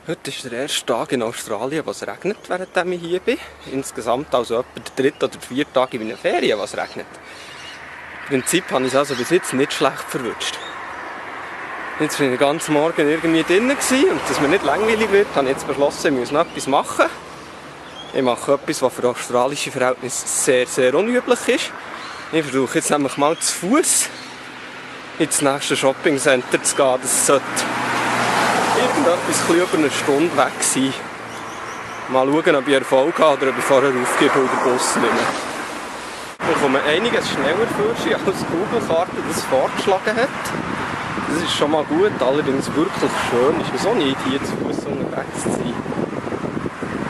Heute ist der erste Tag in Australien, was regnet, während ich hier bin. Insgesamt also etwa der 3. oder 4. Tag in meinen Ferien, was regnet. Im Prinzip habe ich es also bis jetzt nicht schlecht verwünscht. Jetzt war ich den ganzen Morgen irgendwie drinnen und dass mir nicht langweilig wird, habe ich jetzt beschlossen, ich muss noch etwas machen. Ich mache etwas, was für australische Verhältnisse sehr, sehr unüblich ist. Ich versuche jetzt nämlich mal zu Fuß ins nächste Shoppingcenter zu gehen. Das sollte irgendetwas über eine Stunde weg sein. Mal schauen, ob ich Erfolg habe oder ob ich vorher aufgebe und den Bus nehme. Ich komme einiges schneller für, als die Google-Karte das vorgeschlagen hat. Das ist schon mal gut, allerdings wirklich schön. Ist es auch nicht, hier zu Fuß unterwegs zu sein.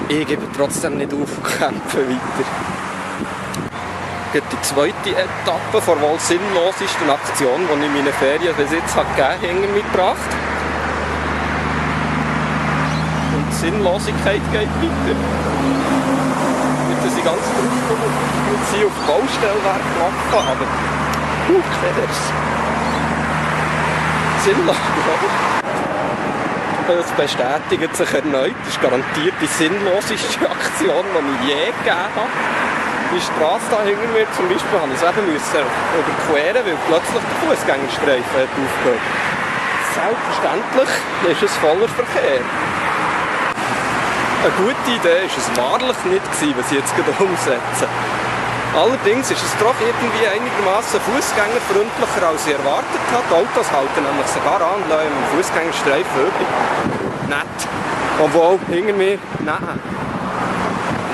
Ich gebe trotzdem nicht auf und kämpfe weiter. Die zweite Etappe der wohl sinnlosesten Aktion, die ich in meinen Ferien bis jetzt gegeben mitgebracht. Und die Sinnlosigkeit geht weiter. Nicht, dass ich ganz drauf komme, dass ich auf Baustellwerk machen, aber quers. Sinnlos. Es bestätigt sich erneut. Das ist garantiert die sinnloseste Aktion, die ich je gegeben habe. Die Straße da hinter mir zum Beispiel habe ich es eben überqueren, weil plötzlich der Fußgängerstreifen aufgehört. Selbstverständlich ist es voller Verkehr. Eine gute Idee war es wahrlich nicht, was ich jetzt gerade umsetze. Allerdings ist es doch irgendwie einigermaßen fußgängerfreundlicher, als ich erwartet habe. Die Autos halten nämlich sogar an und lassen im Fußgängerstreifen übrig. Nett. Obwohl, hinter mir, nein.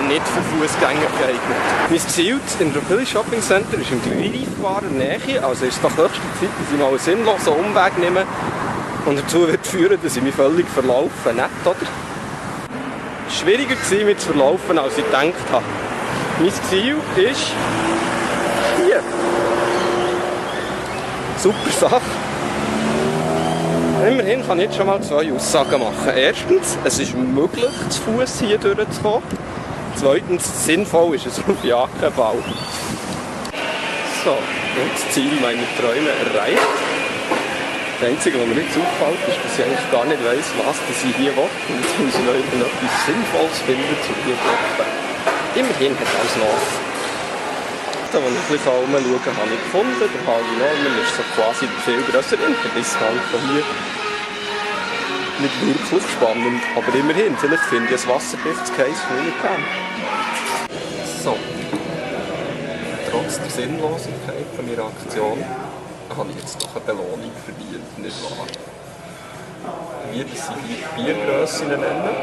Nicht für Fußgänger geeignet. Mein Ziel in Rockville Shopping Center ist in greifbarer Nähe, also ist es doch höchste Zeit, dass ich mal einen sinnlosen Umweg nehme und dazu wird führen, dass ich mich völlig verlaufe. Nett, oder? Schwieriger war, mich zu verlaufen, als ich gedacht habe. Mein Ziel ist hier. Super Sache. Immerhin kann ich jetzt schon mal 2 Aussagen machen. Erstens, es ist möglich, zu Fuß hier durchzukommen. Zweitens, sinnvoll ist es auf jeden Fall. So, jetzt das Ziel meiner Träume erreicht. Das Einzige, was mir jetzt auffällt, ist, dass ich eigentlich gar nicht weiss, was ich hier will. Und jetzt muss ich noch etwas Sinnvolles finden, um hier zu treffen. Immerhin hat alles noch. Da, wo ich ein bisschen herumschauen kann, habe ich gefunden. Der Harvey Norman ist so quasi der viel grössere Interdiscount von hier. Nicht wirklich spannend, aber immerhin. Vielleicht finde ich ein wasserdichtes Case von Unicam. So. Trotz der Sinnlosigkeit von meiner Aktion habe ich jetzt doch eine Belohnung verdient, nicht wahr? Wie das sie hier Biergrössinnen nennen.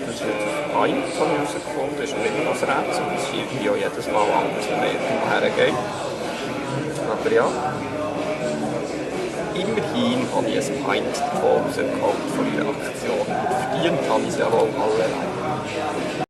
Das ist jetzt auf Pint, habe ich herausgefunden. Das ist nicht immer das Rätsel. Das ist irgendwie auch jedes Mal anders, wenn man irgendwo hergeht. Aber ja. Immerhin habe ich ein Pint davon rausgeholt von ihrer Aktion. Verdient habe ich es ja wohl alle.